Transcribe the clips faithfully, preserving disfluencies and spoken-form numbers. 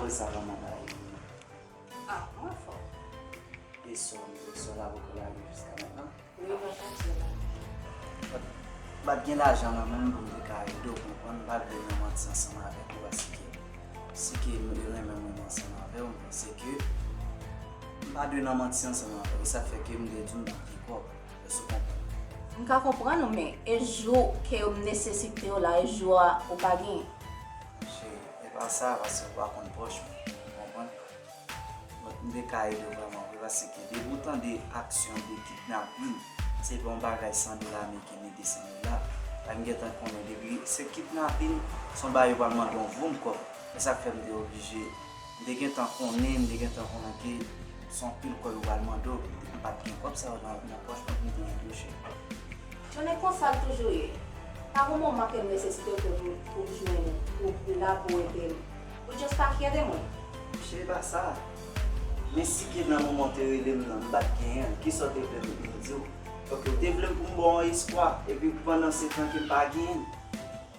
Sa vrèman bay. Ah, mwen fò. E sò, e sò la poko lage jiska mentnan. Wi, mwen santi la. M pa t gen lajan nan men m pou m te ka ede w konprann, m pa t vle nan manti ansanm avèk ou paske si ke m te renmen mwen ansanm avè w, m panse ke m pa dwe nan manti ansanm avè w. E sa k fè ke m te di w m pa t gen kòb. Èske w konprann? M ka konprann ou, men e jou ke m nesesite w la, e jou a ou pa genyen. Cheri, e pa sa, paske ou pa konn pòch mwen. Ou konprann? Donk, m te ka ede w vrèman vre, paske depi w tande aksyon de kidnapin, se pa yon bagay san dola ameriken ni de san dola. Sa m gentan konnen, depi se kidnapin, se yon bagay yo pral mande yon voum kòb. E sa k fè m te oblije, m te gentan konnen, m te gentan konnen ke se yon pil kòb yo pral mande w. M pa t gen kòb sa yo nan, nan pòch mwen pou m te ede w, cheri. Jan e konsa l toujou ye. Pa gon moman ke m nesesite w ke pou, pou m jwenn ou, pou w la pou w ede m. Ou just pa care de mwen. Cheri, pa sa. Men si ke nan moman w te rele m nan, m pa t genyen l, kisa w te vle m di w? Oke, ou te vle m pou m ba w yon espwa, epi pandan se tan ke m pa genyen l.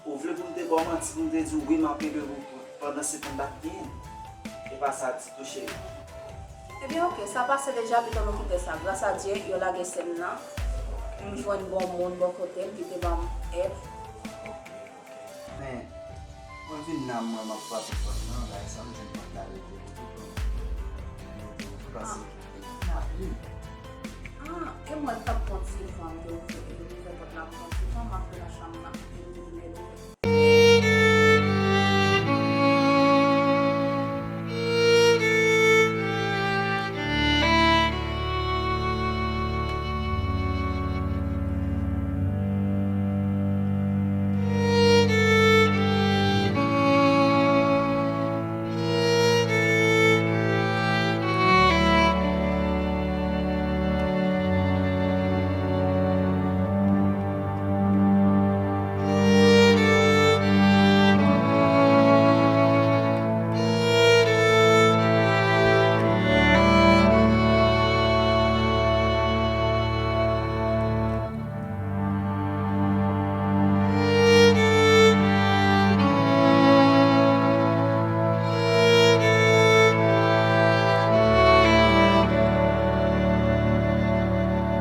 Ou vle pou m te ba w manti, pou m te di w wi, m ap ede w, pandan se tan m pa t genyen l? E pa sa ditou, cheri. Ebyen, oke, sa pase deja, pito nou kite sa. Gras a Dye, yo lage sè m nan. M jwenn bon moun bò kote m ki te ban m èd. Men, mwen vin la, mwen, m ap frape pòt lan, bagay sa, m jwenn pòt la rete pou tout bon. Mwen te pase ki te. Ah, e mwen t ap pran ti van, m te ouvri, ouvri pòt la pou pran ti van, m ap vin nan chanm nan, e m te vin rele.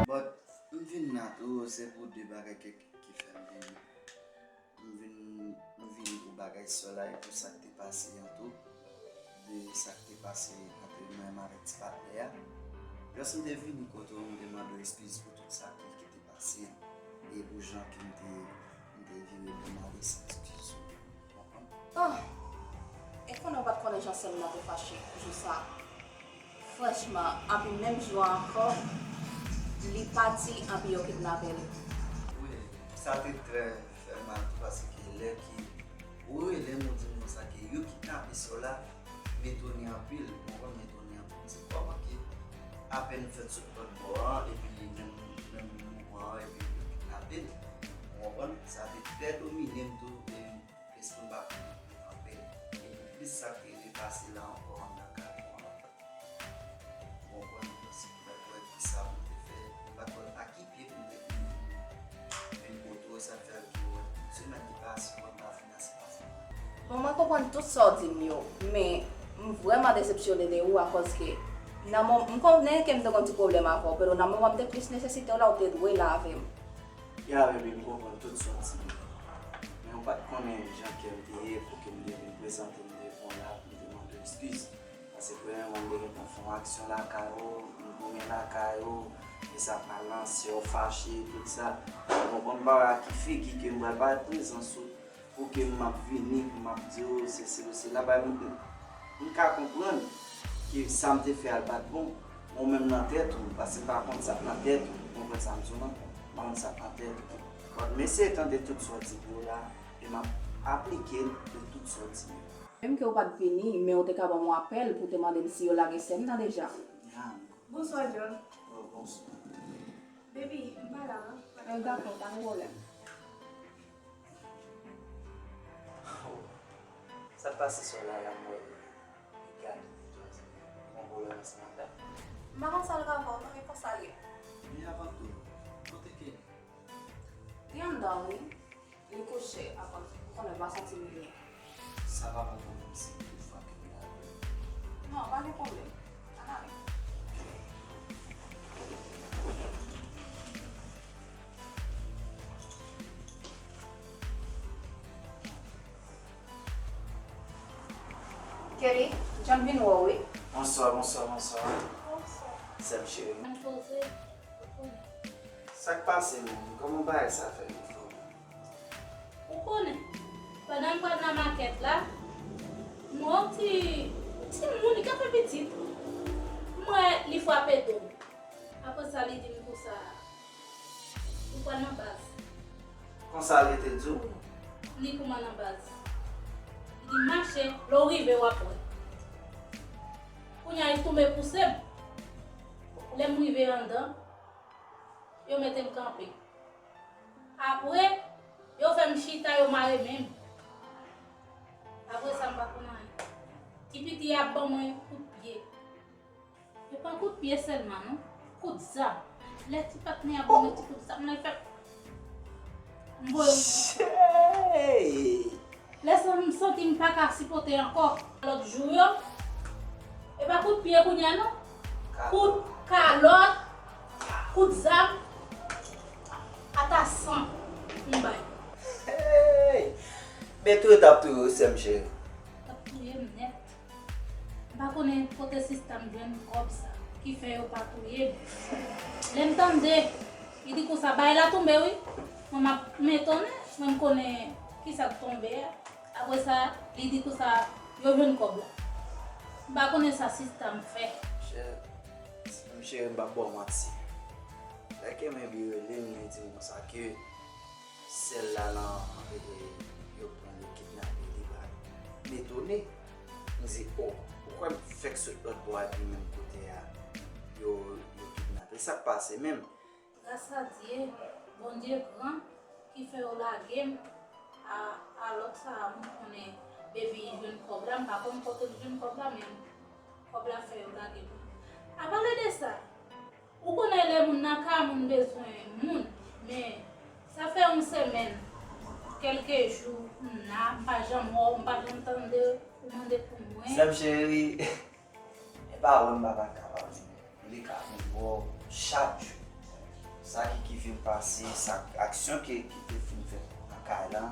But m vin la tou, se pou de bagay ki, ki fè m vini. M vin, m vini pou bagay sa la e pou sa k te pase an tou, de sa k te pase ant mwen menm avèk ti patnè a. Just m te vini kote w, m te mande w eskiz pou tout sa ki, ki te pase an, e pou jan ke m te, m te vire pou m ale san eskiz ou. Ou konprann? Ah! E konnen w pa t konnen jan sè m nan te fache jou sa. Franchman, anpi menm jou a ankò, li pati anpi yo kidnape l. Wi, sa te trè fè mal tou paske lè ke ou rele m ou di m konsa ke yo kidnape sè w la, m etone anpil, ou konprann, m etone anpil. M di kòman ke apèn m fèt sot lòt bò an, epi menm, menm moman an, epi yo kidnape l, ou konprann, sa te trè domine m tou, e m Lespri m pa konn anpil. E pou plis sa k te repase la ankò anndan kay mwen an. Ou konprann? Donk, se poutèt wè kisa pou m te fè, m pa t konn a ki pye pou m te vin, vin kote w, sa fè ke wè tout semèn ki pase, mwen pa fin ase pase. Bon, mwen konprann tout sa w di m yo, men m vrèman desepsyone de ou akòz ke nan mo-, m konnen ke m te gon ti pwoblèm avè w, pero nan moman m te plis nesesite w la, ou te dwe la avè m. Ya, baby, m konprann tout sa w di m. Men ou pa t konnen jan kè m te ye pou ke m te vin prezante m devan w la pou m te mande w eskiz. Paske premyèman, m te gentan fè yon aksyon lakay ou, m goumen lakay ou, e sa pral lanse w fache, tout sa. Ou konprann, m pa wè a ki figi ke m pral parèt prezans ou. Pou ke m ap vini, pou m ap di w, sesi, sela, bay m, m ka konprann ke sa m te fè a l pa t bon, men ou menm nan tèt ou, paske m pa konn sa k nan tèt ou, ou konprann sa m di w lan? M pa konn sa k nan tèt ou. But m eseye tande tout sa w di m yo la, e m ap aplike l de tout sa w di m yo. Menm ke ou pa t vini, men ou te ka ban m yon apèl pou w te mande m si yo lage sè m nan deja. Ya, m Bonswa, John. Oh, bonswa. Baby, m pa la, non. Dakò, pa gen pwoblèm. Oh, sa k pase sou la la, m wè. Gade, gon pwoblèm ansanm avè l. M pa konn sa l gen avè w, non, e konsa l ye. Men avan tou, kote Kenny? Li anndan, wi. Li kouche, akoz ou konnen m pa santi li byen. Sa pa pran pwoblèm si toutfwa ke w la vre. Non, pa gen pwoblèm. Ann ale. Kelly, jan m vin wè w, wi. Bonswa, bonswa, bonswa. Bonswa. Sè m cheri. Ann koze, ou konnen. Sa k pase menm? Kòman bagay sa fè vin fò menm? Ou konnen, pandan m pral nan makèt la, m wè yon ti, ti moun ki ka fè pitit. M wè li frape do m. Apre sa, li di m konsa, ou pral nan baz. Konsa li te di w? Li pou m al nan baz. Li di m mache, lè w rive w ap wè. Kounye a li tonbe pouse m. Lè m rive anndan, yo mete m kanpe. Apre, yo fè m chita, yo mare men m. Apre sa, m pa konn anyen. Ti piti ap ban mwen kout pye. E pa kout pye sèlman, non. Kout zam. Lè ti patnè a ban mwen ti kout zam, nan fè m voye. Chey! Lè sa m santi m pa ka sipòte ankò. Lòt jou yo, e pa kout pye kounye a non. Kout kalòt, kout zam, ata san m bay. Hey! Men touye t ap touye w, sè m cheri. T ap touye m nèt. M pa konnen kote sista m jwenn kòb sa ki fè yo pa touye m. Lè m tande, li di konsa, bagay la tonbe wi. Mwen m ap, m etone, mwen m konnen kisa k tonbe a. Apre sa, li di konsa, yo jwenn kòb la. M pa konnen sa sista m fè. Chè, m cheri, m p ap ba w manti. Lè ke mwen bi rele m, li di m konsa ke sè l la nan, e, yo pran l, yo kidnape li, bagay. M etone. M di, o, ou kwè m fèk sot lòt bò a epi menm kote a, yo, yo kidnape. Sa k pase menm? Gras a Dye, Bondye gran, ki fè yo lage m a, a lòt sa a, m konnen Baby jwenn kòb la, m pa konn kote l jwenn kòb la, men kòb la fè yo lage m. A pale de sa, ou konnen lè moun nan kay, moun bezwen moun, men sa fè yon semèn, kèlke jou, m la, m pa janm wè w, m pa janm tande ou mande pou mwen. Sè m cheri, e pa wè m pa, pa kapab. Li ka vin wè w chak jou. Sa ki, ki fin pase, sa aksyon ki, ki te fin fèt nan kay la,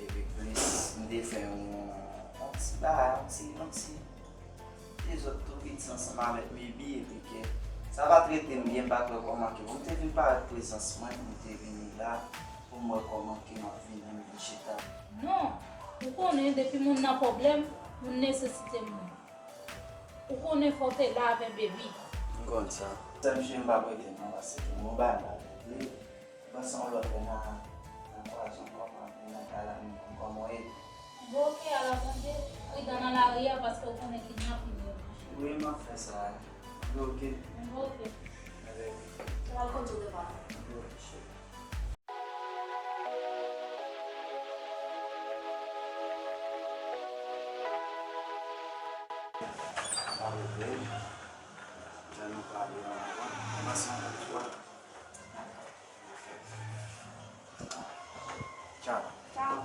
epi plis, m te fè yon, yon ti bagay, yon ti, yon ti dezòd tou piti ansanm avèk Baby, epi ke sa pa t rete m byen, m pa t wè kòman ke pou m te vin parèt prezans mwen, pou m te vini la, pou m wè kòman ke m ap vini, m vin chita. Non, ou konnen, depi moun nan pwoblèm, moun nesesite moun. Ou konnen fò w te la avè Baby. M konn sa. Sè m cheri, m p ap rete non, paske gen yon bagay m pa regle. Mwen se yon lòt lè nan, nan kwaze ankò, m ap vin nan kay la, m konn kòman w ye. Bon, oke, ala Bondye, pridan nan lari a, paske w konnen kidnapin yo mache. Wi, m ap fè sa. Anben, oke. Anben, oke. Anben, wi. Ou al kote w devan. Anben, oke, cheri. Pa rete. Jan nou pale an avan, kòmanse yon lòt fwa. Tchaw. Tchaw.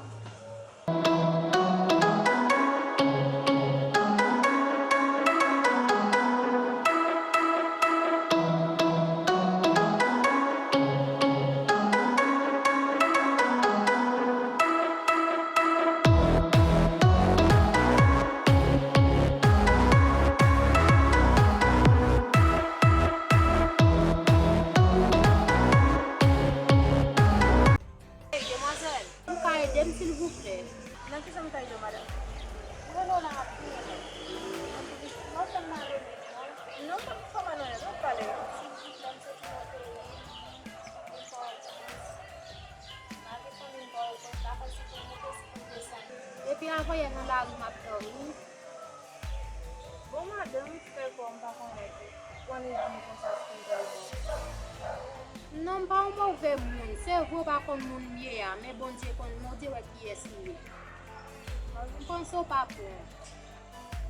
Hey, demwazèl, ou ka ede m, silvouplè? Nan kisa m ka ede w, madanm? Mwen wè w la, m ap priye. Mwen fè m malonèt, non? Non, m pa fè w malonèt, w ap pale, non? Silvouplè, m soti nan peyi, m pa wè plis. Malgre fanmi m pa wè, m pa fè si pou m monte, si pou m desann. Depi avanyè nan lari m ap dòmi. Bon, madanm, fè kò m pa konnen tou. Ou annik vin konsa sou m pral bon. Non, m pa yon move moun. Se vre w pa konn moun m ye a, men Bondye konn, Bondye wè kiyès m ye. M panse w pa bon.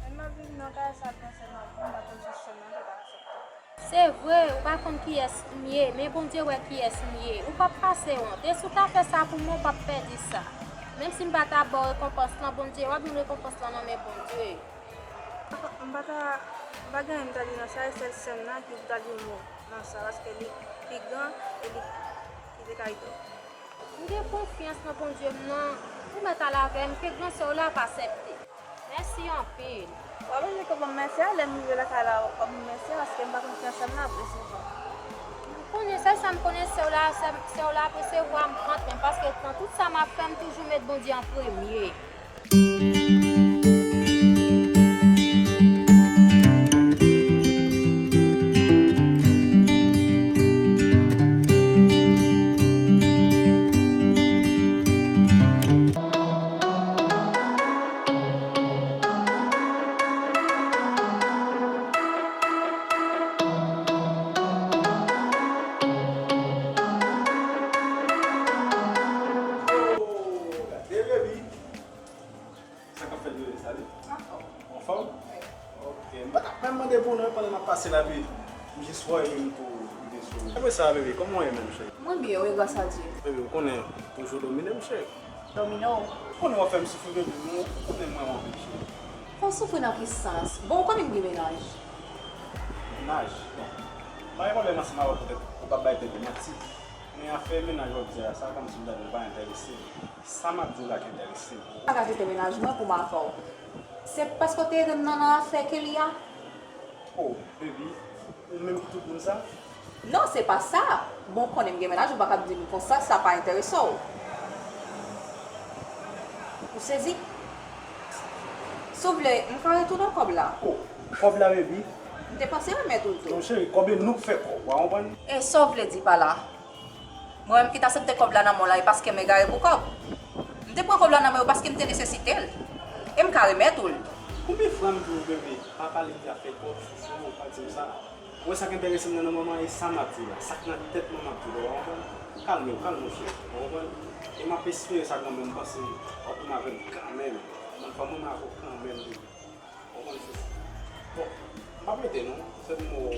Lè m ap viv nan kay sa, panse m ap bon, m pa konn si sè m nan te ka aksepte. Se vre, ou pa konn kiyès m ye, men Bondye wè kiyès m ye. Ou p ap pase wont. E si w ta fè sa pou mwen, ou p ap pèdi sa. Menm si m pa ta ba w rekonpans lan, Bondye, w ap jwenn rekonpans lan nan men Bondye. M pa ta, m pa gen anyen m ta di nan sa, e sèl sè m nan ki pou ta di yon mo nan sa, paske li pi gran e li ki te ka ede w. M gen konfyans nan Bondye m nan, ou mèt al avè m, ke gran sè w la pa aksepte. Mèsi anpil. W ap oblije konn ban m mèsi a, lè m rive lakay la, w ap ban m mèsi a, paske m pa konn ki ansèm nan ap resevwa. M konnen, sèl sa m konnen, sè w la, sè, sè w la ap resevwa m kant menm, paske nan tout sa m ap fè, m toujou met Bondye an premye. Oh, gade, baby. Sa k ap fèt, bebe? Salut. Anfòm? Anfòm? Ok. M pa t ap menm mande pou non, pandan n ap pase la, epi m jis wè w, epi m tou rive sou ou. Apre sa, bebe, kòman w ye menm, cheri? Mwen byen, wi, gras a Dye. Bebe, ou konnen, toujou domine m, cheri. Domine w? Ou konnen w ap fè m soufri, bebe, non, ou konnen m renmen w anpil, cheri. Fè w soufri nan ki sans? Bon, ou konnen m gen mennaj. Mennaj? Bon. M pa gen pwoblèm ansanm avè w poutèt ou p ap bay tèt ou manti. Men afè mennaj w ap di a, sa kòmsi m ta di w pa enterese m. Sa m ap di w la ki enterese m. Ou pa ka kite mennaj mwen pou m avè w. Se paske w te ede m nan, nan afè Kelly a? Oh, baby, ou menm ki tout moun sa? Non, se pa sa. Bon, ou konnen m gen mennaj, ou pa ka ap di m konsa, sa pa enterese w. Ou sezi? Si w vle, m ka retounen w kòb la. Oh, kòb la, baby? M te panse remèt ou l tou. Non, cheri, kòb e nou k fè kòb, w a konprann? E sa w vle di pa la? Mwen menm ki t aksepte kòb la nan men w la, e paske m egare pou kòb. M te pran kòb la nan men w paske m te nesesite l. E m ka remèt ou l. Konbyen fwa m di w, bebe, pa pale m de afè kòb, chouchou, pa di m sa. Ou wè sa k enterese m nan, nan moman an, e sa m ap di w la. Sa k nan tèt mwen m ap di w la, w a konprann? Kalme w, kalme w, cheri, w a konprann? E m ap espere sa granmè m panse w ap renmen avè m kanmenm. Mwen, fò m renmen avè w kanmenm, bebe. Ou konn se sa. Bon, m p ap rete non. Se pou m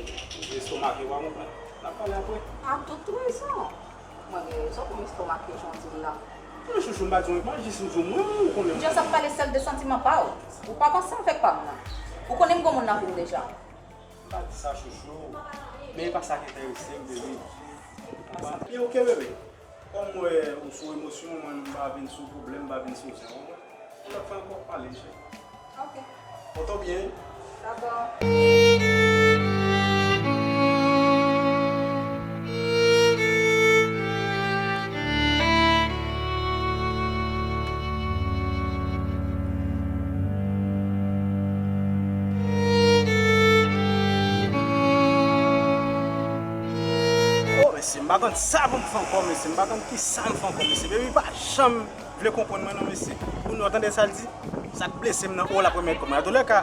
estomake w a konprann. N ap pale apre. A tout rezon. Mwen gen rezon pou m estomake jan w di l la. Men chouchou, m pa di w anyen, jis m di w mwen, ou konnen. Just ap pale sèl de santiman pa w. Ou pa konsan avèk pa m nan. Ou konnen m gen moun nan vi m deja. M pa di sa, chouchou. Men e pa sa k enterese m, bebe. Ou konprann? E oke, bebe. Kòm m wè ou sou emosyon, mwen menm m pa vin sou pwoblèm, m pa vin sou zen, ou konprann? Yon lòt fwa ankò, pale, cheri. Ok. Pòte w byen. Dabò. Oh, mesye, m pa konn sa pou m fè ankò, mesye. M pa konn kisa m fè ankò, mesye. Baby pa janm vle konprann mwen non, mesye. Ou nou tande sa l di? Sa k blese m nan, o, l ap remèt kòb mwen. Antoulèka,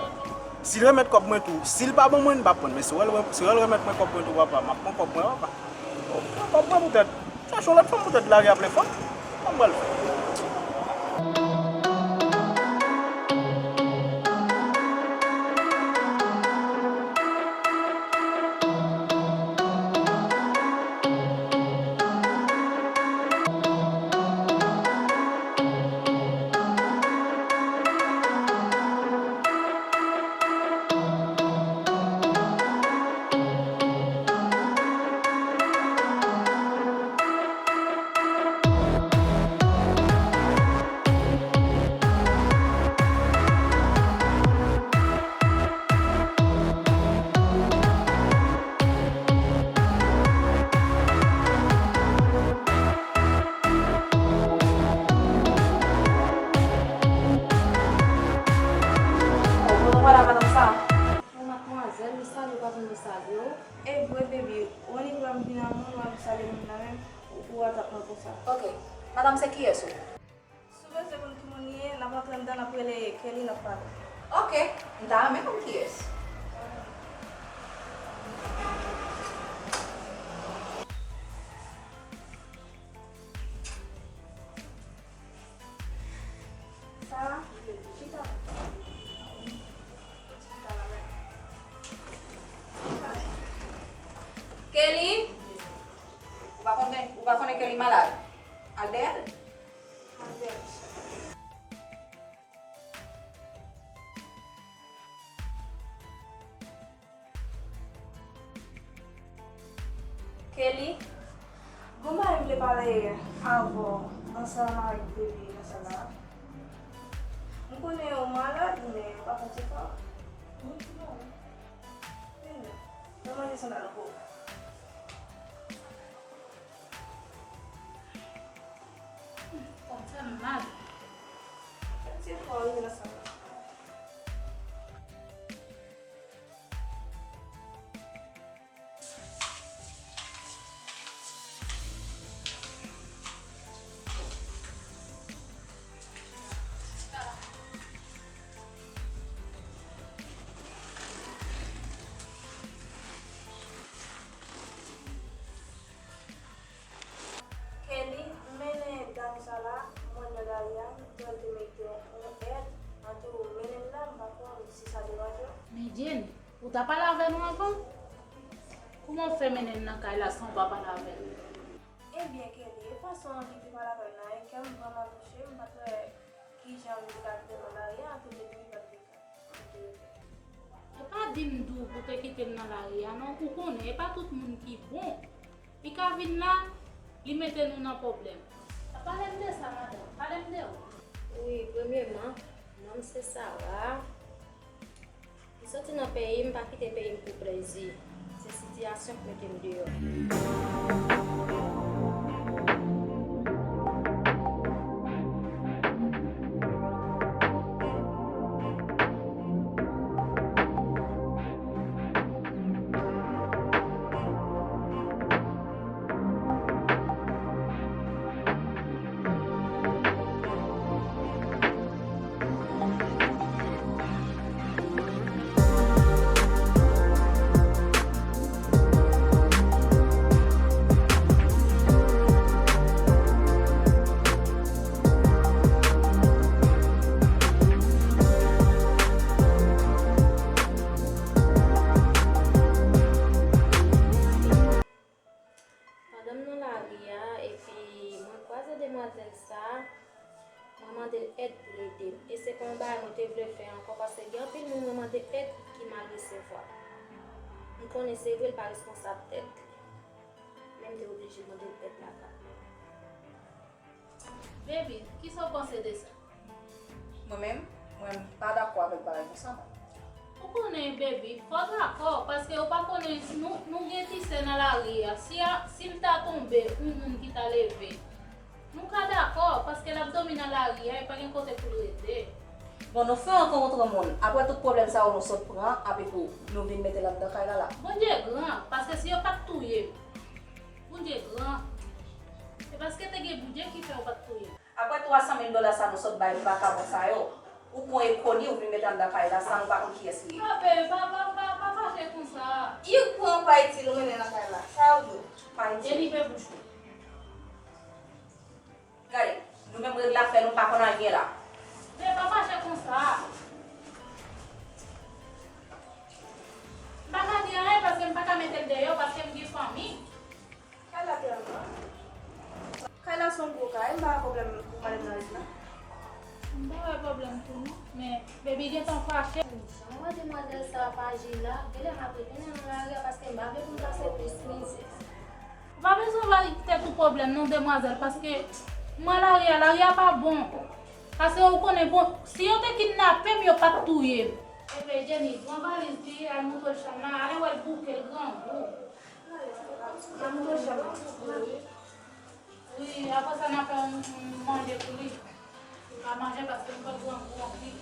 si l remèt kòb mwen tou, si l pa ban mwen, m p ap pran l. Men si w wè l, si w wè l remèt mwen kòb mwen tou, papa, m ap pran kòb mwen, papa. O, m pran kòb mwen poutèt. Chache yon lòt fanm poutèt lari a plen fò. Sa m pral fè? Bonjou, madam, madanm sa. Bon, madmwazèl, m salye w, pa bliye m salye w. E vre, baby, ou annik lè m vin a moun, w ap salye moun nan menm, ou, ou atak mwen konsa. Ok. Madanm, se kiyès ou? Si w bezwen konn ki moun li ye, n ap antre anndan, n ap rele Kelly, n ap pale. Ok, m ta renmen konn kiyès. Sa, chita. Chita la menm. Kelly? Ou pa konnen, ou pa konnen Kelly malad? Al dèyè l. Al dèyè l. Kelly, gon bagay m vle pale avè w ansanm avèk bebe nan sal la. M konnen ou malad, men ou pa fè ti efò. Vini, vini. Nan manje sandal ou. Sa fè m mal. Fè ti efò, rive nan sal la. Kelly, m mennen dam sa la, m wè l nan lari a, m di w l te mete yon èd, antou mennen l la, m pa konn si sa deranje w. Men Jenny, ou t ap pale avè nou anvan? Kouman w fè mennen l nan kay la san w pa pale avè l? Ebyen, Kelly, e fason an ki te pale avè l la, e kè m vrèman touche, m pa t wè kijan m te ka kite l nan lari a, antou m te di li pa t gen kay. E pa di m di w pou te kite l nan lari a non, ou konnen, e pa tout moun ki bon. Li ka vin la, li mete nou nan pwoblèm. Pale m de sa, madanm, pale m de ou. Wi, premyeman, non m se Sarah. M soti nan peyi m, m pa kite peyi m pou plezi. Se sitiyasyon k mete m deyò. Pandan m nan lari a, epi mwen kwaze demwazèl sa a, mwen mande l èd pou l ede m. E se pa yon bagay mwen te vle fè ankò, paske gen anpil moun mwen mande èd ki mal resevwa. M konnen se vre l pa responsab tèt li, men m te oblije mande l èd lakay mwen. Baby, kisa w panse de sa? Mwen menm, mwen pa dakò avèk bagay konsa, non. Ou konnen, baby, fò w dakò, paske ou pa konnen, nou, nou gen ti sè nan lari a. Si a, si l ta tonbe, yon moun ki ta leve, nou ka dakò, paske l ap dòmi nan lari a, e pa gen kote pou l rete. Bon, nou fè rankontre moun. Apre tout pwoblèm sa yo nou sot pran, epi pou nou vin mete l anndan kay la la. Bondye gran, paske si yo pa t touye m, Bondye gran. Se paske te gen Bondye ki fè yo pa t touye m. Apre twa san mil dola sa nou sot bay vakabon sa yo, ou pran ekoni, ou vin mete anndan kay la san nou pa konn kiyès li ye. Pa pè, pa, pa, pa, pa fache konsa. Ou pran pa itil, ou mennen nan kay la. Sa yo di w? Pa itil. Jenny, fè bouch ou. Gade, nou menm règ la fè nou pa konn anyen la. Men pa fache konsa. M pa ka di anyen paske m pa ka mete l deyò paske m gen fanmi. Kay la te anba. Kay la se yon gwo kay, m pa wè pwoblèm pou madanm nan ret la. M pa wè pwoblèm tou non, men baby gentan fache. Jan m wè demwazèl sa ap aji la, genlè m ap retounen nan lari a paske m pa vle pou m pase plis mizè. Ou pa bezwen bay tèt ou pwoblèm non, demwazèl, paske m wè lari a, lari a pa bon. Paske ou konnen, bon, si yo te kidnape m, yo pa t touye m. Ebyen, Jenny, pran valiz li, al montre l chanm nan, ale wè l bouke, l grangou. Al montre l chanm nan. Wi, apre sa, n a fè yon, yon manje pou li. Li pa manje paske m pran grangou anpil.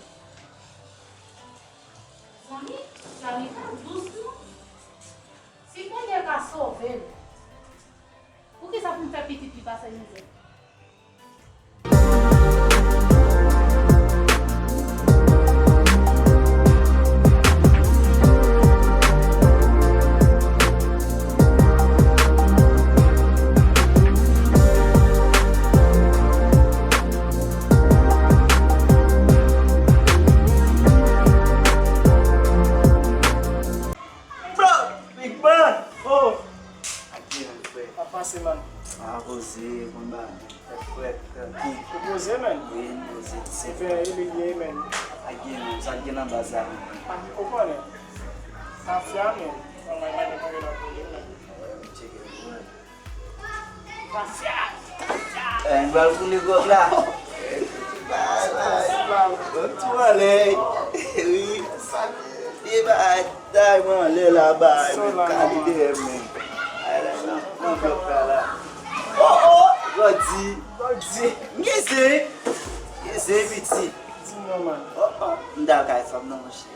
Zanmi, lari pa dous non. Si Bondye ka sove l, poukisa pou m fè pitit li pase mizè? Bro! Big man! Oh! Ak gen menm, frè. Ap pase, man. A, poze, konn bagay. Tèt frèt, trankil. Ou poze, man? Wi, m poze. Se fè e li ye, man. Ak gen menm, sa gen nan baz la, man. Ou konnen. Mafya, man. Mwen, mwen, mwen, mwen, mwen, mwen, mwen. Tcheke, mwen. Pasyans, pasyans. Eh, m pral koule gwòg la. Bay, bay, bay. Bon, tou anlè. Wi. Sa ki ye, bay. Tay mwen anlè la, bay. Sa la, kalite mwen. Ay, la, nan, nan blòk la, la. Oh, oh, Gòdi. Gòdi. M gen zen. M gen zen, piti. Di m non, man. Oh, oh. M t al kay fanm nan, monchè.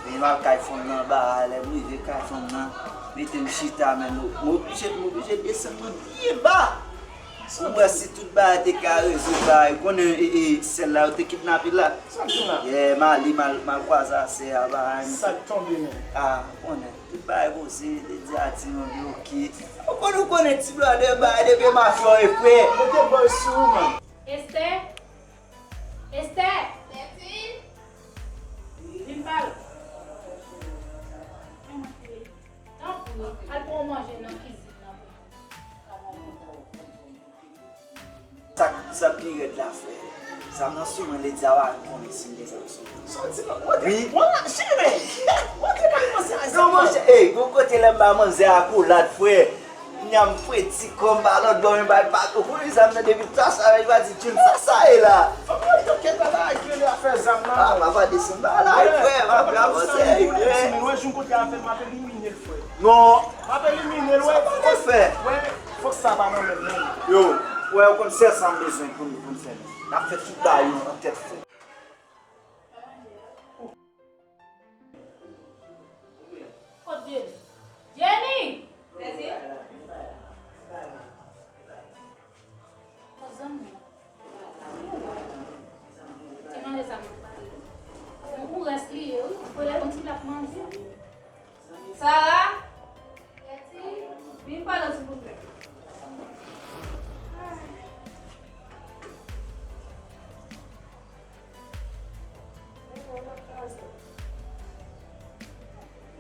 Men m al kay fanm nan anba a, lè m rive kay fanm nan, mete m chita, men m, m oblije, m oblije desann mwen byen ba. Pou m wè si tout bagay te ka rezoud bagay. Ou konnen, e, e, sè l la, yo te kidnape l la. Sa k di la? Yeah, m ale, m al, m al kwaze a sè a, bagay. Sa k tonbe, men? Ah, ou konnen, tout bagay poze, te di a ti mwen, oke. Ou konnen, ou konnen ti blòdè bagay, depi m a fè w e frè. Mete bòy sou ou, man. Esther? Esther! Vin pale. Tanpri, al pran manje nan kizin nan pou mwen. Sa, sa pi rèd la, frè. Sa m nan sou mwen, Ledia pa konnen si m gen zam sou mwen. Soti nan kote? Wi. Wala, chire! Wala, pa kòmanse a sa. Non, monchè, ey, gon kote lè m ba manzè akolad, frè. Kounya m fredi kò m ba lòt bò, men bay pa tou. Kounye sa m tande depi twa sa, men li pa di Jun, sa sa ye la? Fòk mwen rete kèt la, la, ki rele afè zam nan. Ah, papa desann ba la, frè, m ap avanse, frè. Mwen jwenn kote afè m ap elimine l, frè. Non. M ap elimine l, wè. Sa pa fè. Wè, fòk sa pa nan men l, non. Yo, wè, ou konn sèl sa m bezwen pou n, pou n fè, men. N ap fè tout bagay yo an tèt fè. Kot Jenny? Jenny! Kot zanmi? Ti manje sa m ap pale. Yon kou rès li ye, wi. Fò lè yon ti l ap manje. Sara! Vin pale, silvouplè.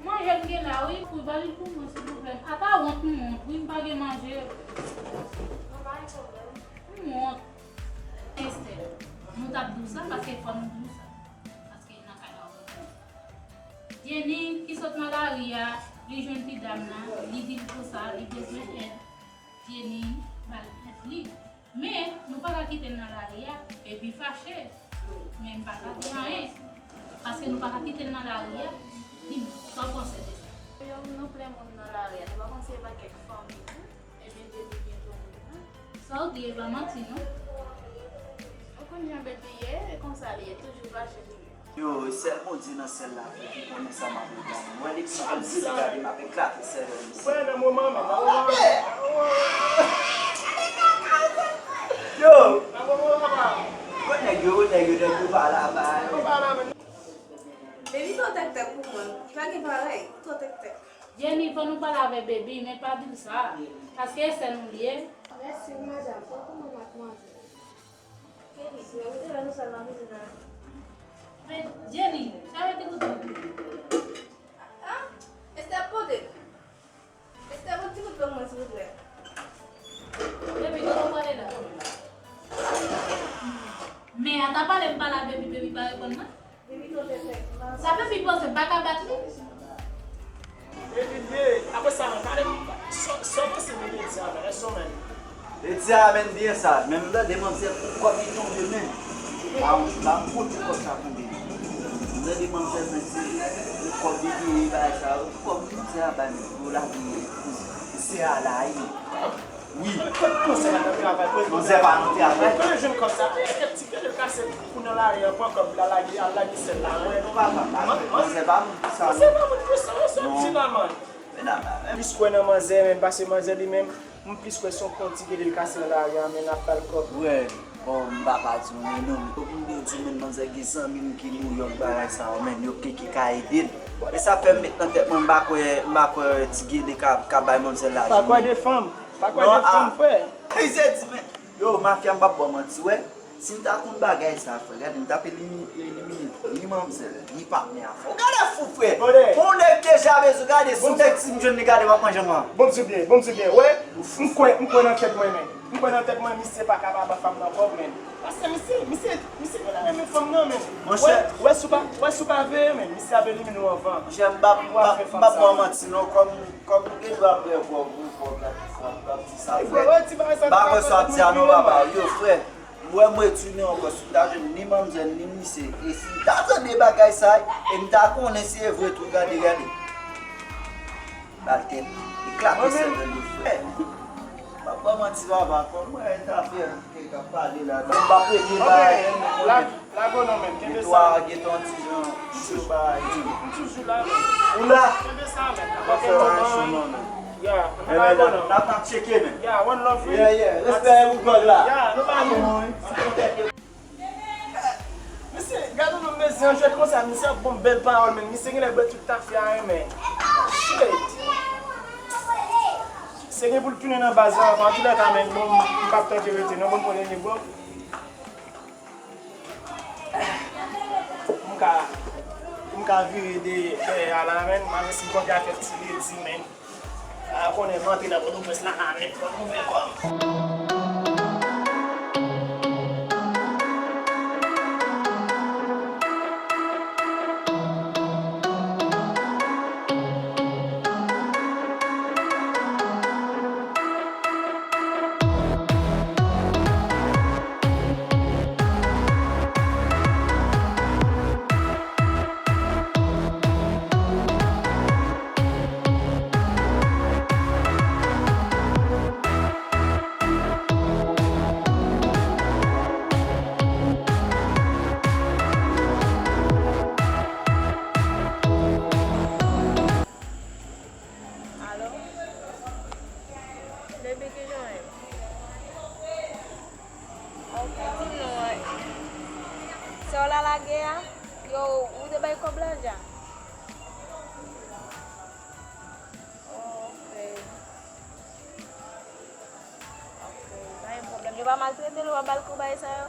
Manje m gen la, wi. Wi, ba li pou mwen, silvouplè. Apa wont m wont, wi, m pa gen manje. M wont. Esther, nou t ap di w sa, paske fò nou di w sa. Paske nan kay la, w konprann. Jenny, ki sot nan lari a, li jwenn ti dam nan, li di l konsa, li bezwen èd. Jenny ba l èd li. Men, nou pa ka kite l nan lari a, epi fache. Men m pa ka di anyen. Paske nou pa ka kite l nan lari a. Di m, sa w panse de sa? Yo, nou plen moun nan lari a. Nou pa konn se pa kèk fanmi tou. Ebyen, depi gen twa moun nan. Sa w di, e pa manti, non. Ou konn jan Baby ye, e konsa li ye, toujou fache li ye. Yo, e sèl Bondye nan syèl la, frè, ki konnen sa m ap reklame. Mwen, leksyon kòm si se gade, m ap eklate sèvèl misye. Frè, nan moman, men, nan moman, men. Yo! Nan moman, papa. Kot nèg yo, nèg yo, nèg yo pa la, bay. Yo pa la, men. Baby, fè w tèktèk pou mwen. Pa gen parèy. Fè w tèktèk. Jenny, fò nou pale avè Baby, men pa di l sa. Paske e sè nou l ye. Mèsi, madanm. Fò kòman matmwazèl? Baby, mwen te wè nou sèl nan kouzin nan. Men, Jenny, sa yo te koute w? Ah, Esther, pote. Esther, pote ti kout ban mwen, silvouplè. Baby, kote w prale la? Men, ata pale m pale a Baby, Baby pa reponn mwen. Sa fè pi panse m pa ka bat li. Epi byen, apre sa, men, gade, sa, sa w panse de Ledia, men, èske w menm? Ledia, men, byen sa, men m tande manzè pou kòb li tonbe, men. Pa m, pa m kote kòb sa tonbe. M tande manzè, men, se pou kòb li genyen, bagay sa yo, pou kòb manzè a bay, men, pou lage misye a la, wi. Wi. Kot manzè a nan travay, kot manzè pa nan travay. Kote l jwenn kòb sa? E, kèk ti pye l kase pou nan lari an, pran kòb la, lage, al lage sèl la. Wè, nou pa papa. Manzè pa moun sa. Manzè pa moun pou sa, wè, se yon ti laman. Medam la, men. Plis kwè nan manzè, men, pase manzè li menm. M plis kwè se yon konti pye l kase nan lari an, men n ap ba l kòb. Wè, bon, m pa ka di w anyen, non, men. Fòk m byen di, men, manzè gen zanmi m ki Nouyòk, bagay sa yo, men, yo ki, ki ka ede l. E sa fè m met nan tèt mwen, m pa kwè, m pa kwè ti gele ka, ka bay manzè lajan. Pa kwè de fanm. Pa kwè de fanm, frè. Misye di, men, yo, mafya, m p ap ba w manti, wè. Si m ta konn bagay sa, frè, gade, m t ap elimi-, elimine ni manzè, ni patnè a, frè. Ou gade fou, frè. Pou yon nèg deja bezwen, gade, si yon nèg si m jwenn li, gade, m ap manje mwen. Bon, m di w byen, bon, m di w byen, wè. M kwè, m kwè nan tèt mwen, men. M kwè nan tèt mwen, misye pa ka pa ban fanm nan kòb, men. Paske misye, misye, misye pa renmen fanm nan, men. Monchè. Wè, wè si w pa, wè si w pa veye, men. Misye ap elimine w anvan. Monchè, m p ap, m p ap, m p ap ba w manti, non, kòm, kòm m gen dwa pran kòb, kòb la. M ap di sa, frè. M pa kwè sa w ap di a non, papa. Yo, frè, m wè m retounen ankò, si m ta jwenn ni manmzèl, ni misye, e si m ta tande bagay sa, e m ta konnen si e vre tou, gade, gade. Bal tèt, eklate sèvèl yo, frè. M ap ba w manti, papa, kòm mwen, e zafè ki t ap pale la, m p ap rete la. Lago non, men, kenbe sa. Gen yon ti jan cho bagay. M toujou la, men. Ou la? Kenbe sa, men. Nan kèk moman, ya, men lago non. N ap, n ap tcheke, men. Ya, one love, wi. Yeah, yeah. Respè pou Grog la. Ya, nou pa nou. Misye, gade yon nonm mesye an jwèt konsa, misye ap ban m bèl pawòl, men misye genlè bwè tout tafya a, men. Shit. Se gen pou l tounen nan baz la, antouka, men bon, m p ap tante rete, non, bon, bon, bon. M ka, m ka vire de, dèyè a la, men, m a wè si m kontre ak kèk ti ledi, men. A, konnen m antre nan Pòtoprens la, men, fòk m fè kòb. Alo? Baby, kijan w ye? Ok, di m non, sè w la lage a? Yo, ou te bay kòb la deja? Oh, ok. Ok, pa gen pwoblèm. Yo pa maltrete l, yo pa ba l kou bagay sa yo?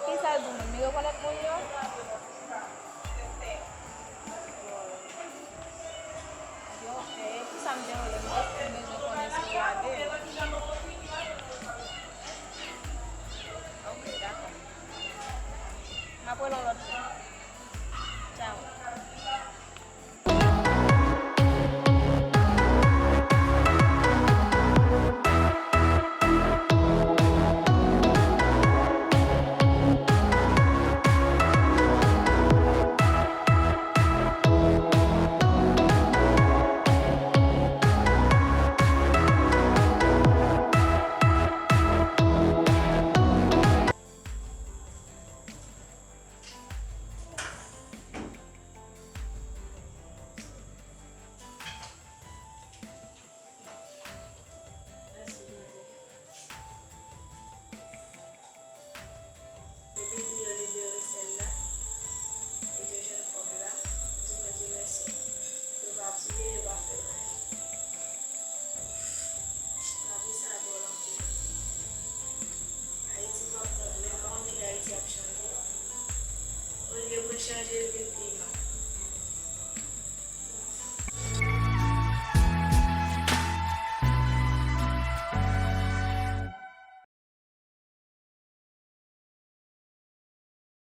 Kisa l di w menm? Li rekonèt moun yo? Yo, e pou sa m te rele m, paske m bezwen konnen si yo lage. Ok, dakò. M ap rele w lòt fwa. Tchao. Mèsi, Bondye. Depi li yo libere sè l la, li te jwenn kòb la, di Bondye mèsi. Yo pa tiye, yo pa fè anyen.